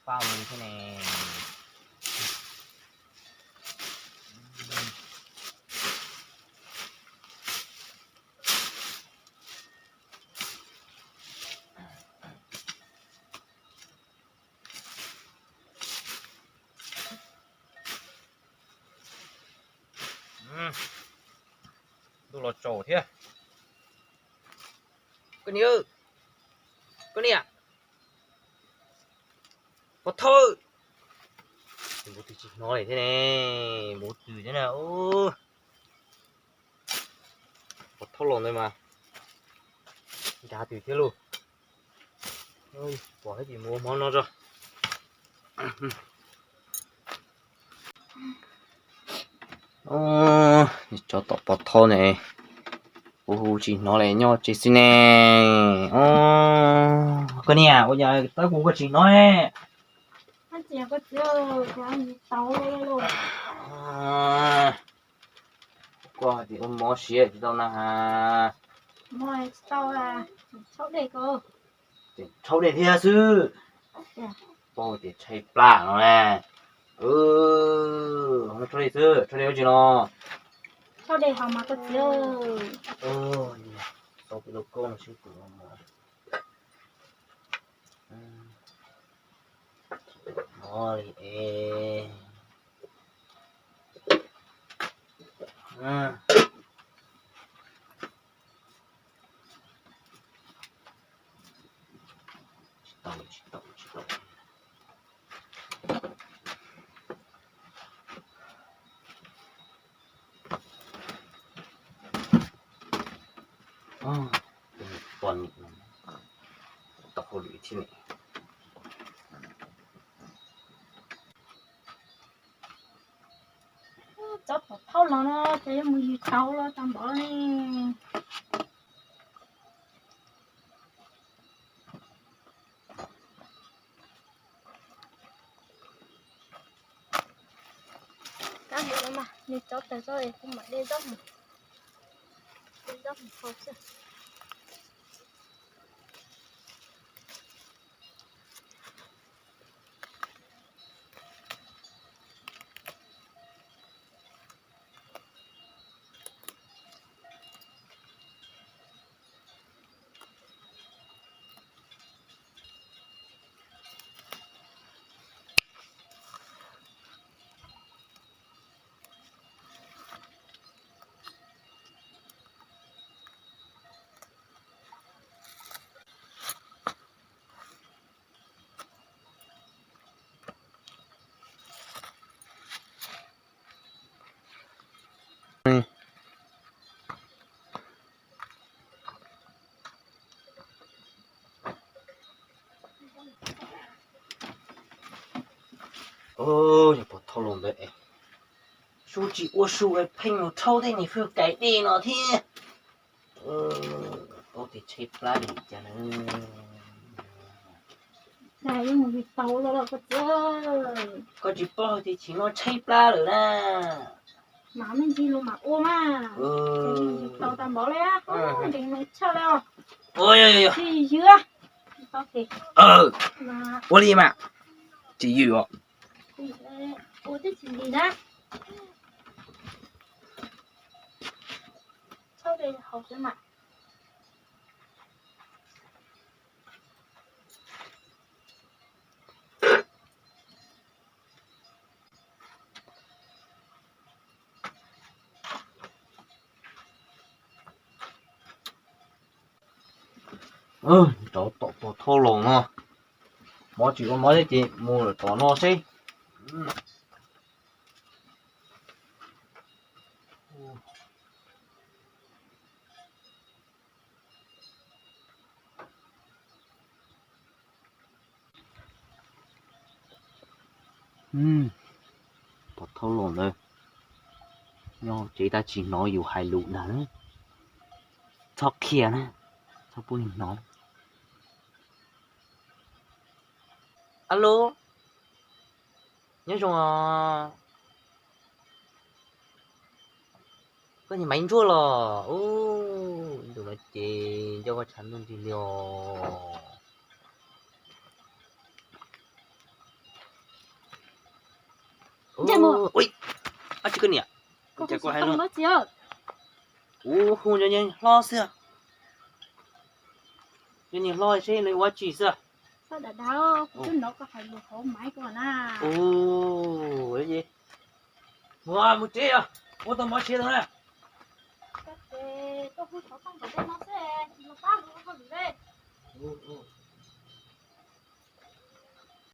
Paj mus thiab ne. Ntuj los tsaus thiab. Koj niam, koj niam, pov thawj. Npau tws tsis hnov li thiab ne, npau tws thiab na. Pov thawj los ntawd mas nrad tws thiab lauj. Pom thiab ces mus ua hmo noj tso. Tsov tom pov thawj ne, kuv hu tsis hnov li, nyob tsev xwb ne. Koj niam, ua cas tab kuv koj tsis hnov? Koj hais tias ua mov siav tsis tau na. Tseem rhaub dej thiab xwb. Paub tias tshaib plab no na. Rhaub dej xwb, rhaub dej ua tsi no? Tau peb lauj kaub no sib tw. Mov li es. Tsis tau, tsis tau, tsis tau. Poj niam no tau hauj lwm thiab ne. Tsob pov thawj los no ces yuav mus ywg tau los tau npaum ne. Kab hauv no mas nws tsob tawg tsob es kuv mam de zaub mus, de zaub mus hau xwb. Yog pov thawj los ntawd es, su tsis ua su es pheej mus rhaub tej niag fwj kais dej no thiab. Paub tias tshaib plab li cas na. Koj tsis paub tias chim no tshaib plab lawm na. Mas me ntsis los mam ua mas. Tau tau npaum li, nkees me tshaj li. Tsis ywg. Ua li mas, tsis ywg os. Ua twb tsis ywg na. Thaub de hauv xwb mas. Rau tom pov thawj los no, mov tsis ua mov thiab ces mus lawm tom no seb. Pov thawj los ntawd nyob tsev tab tsis hnov yus hais lus ntag. Txhob qhia na, txhob pub nws hnov. Alo, nyob zoo os. Koj niag Maiv Ntsuag los? Ub, ntu no ces nco koj tshav ntuj nrig li os. Ua, ab tsi koj niam, cas koj hais no? Kuv hu cov niag hlob xwb, cov niag hlob seb nws ua dab tsi xwb. Mus, mus tsev os, ua tau mov siav tau na.